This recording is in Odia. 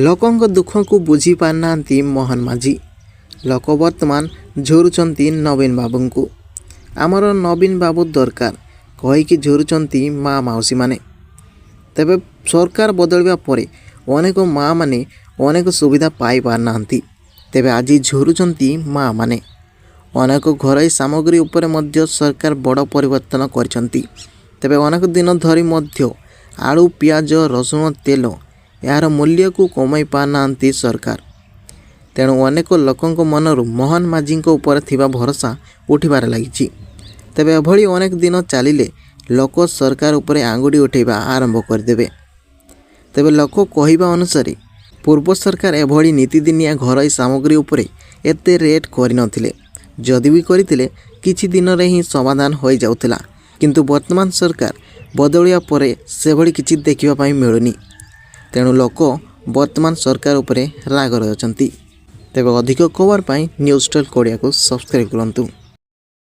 ଲୋକଙ୍କ ଦୁଃଖକୁ ବୁଝିପାରିନାହାନ୍ତି ମୋହନ ମାଝୀ। ଲୋକ ବର୍ତ୍ତମାନ ଝୁରୁଛନ୍ତି ନବୀନ ବାବୁଙ୍କୁ। ଆମର ନବୀନ ବାବୁ ଦରକାର କହିକି ଝୁରୁଛନ୍ତି ମା ମାଉସୀମାନେ। ତେବେ ସରକାର ବଦଳିବା ପରେ ଅନେକ ମାଆମାନେ ଅନେକ ସୁବିଧା ପାଇପାରୁନାହାନ୍ତି। ତେବେ ଆଜି ଝୁରୁଛନ୍ତି ମାଆମାନେ। ଅନେକ ଘରୋଇ ସାମଗ୍ରୀ ଉପରେ ମଧ୍ୟ ସରକାର ବଡ଼ ପରିବର୍ତ୍ତନ କରିଛନ୍ତି। ତେବେ ଅନେକ ଦିନ ଧରି ମଧ୍ୟ ଆଳୁ, ପିଆଜ, ରସୁଣ, ତେଲ ଏହାର ମୂଲ୍ୟକୁ କମାଇ ପାରୁନାହାନ୍ତି ସରକାର। ତେଣୁ ଅନେକ ଲୋକଙ୍କ ମନରୁ ମୋହନ ମାଝୀଙ୍କ ଉପରେ ଥିବା ଭରସା ଉଠିବାରେ ଲାଗିଛି। ତେବେ ଏଭଳି ଅନେକ ଦିନ ଚାଲିଲେ ଲୋକ ସରକାର ଉପରେ ଆଙ୍ଗୁଠି ଉଠାଇବା ଆରମ୍ଭ କରିଦେବେ। ତେବେ ଲୋକ କହିବା ଅନୁସାରେ ପୂର୍ବ ସରକାର ଏଭଳି ନିତିଦିନିଆ ଘରୋଇ ସାମଗ୍ରୀ ଉପରେ ଏତେ ରେଟ୍ କରିନଥିଲେ। ଯଦି ବି କରିଥିଲେ, କିଛି ଦିନରେ ହିଁ ସମାଧାନ ହୋଇଯାଉଥିଲା। କିନ୍ତୁ ବର୍ତ୍ତମାନ ସରକାର ବଦଳିବା ପରେ ସେଭଳି କିଛି ଦେଖିବା ପାଇଁ ମିଳୁନି। ତେଣୁ ଲୋକ ବର୍ତ୍ତମାନ ସରକାର ଉପରେ ରାଗରେ ଅଛନ୍ତି। ତେବେ ଅଧିକ ଖବର ପାଇଁ ନ୍ୟୁଜ୍ ଟେଲ୍ ଓଡ଼ିଆକୁ ସବସ୍କ୍ରାଇବ୍ କରନ୍ତୁ।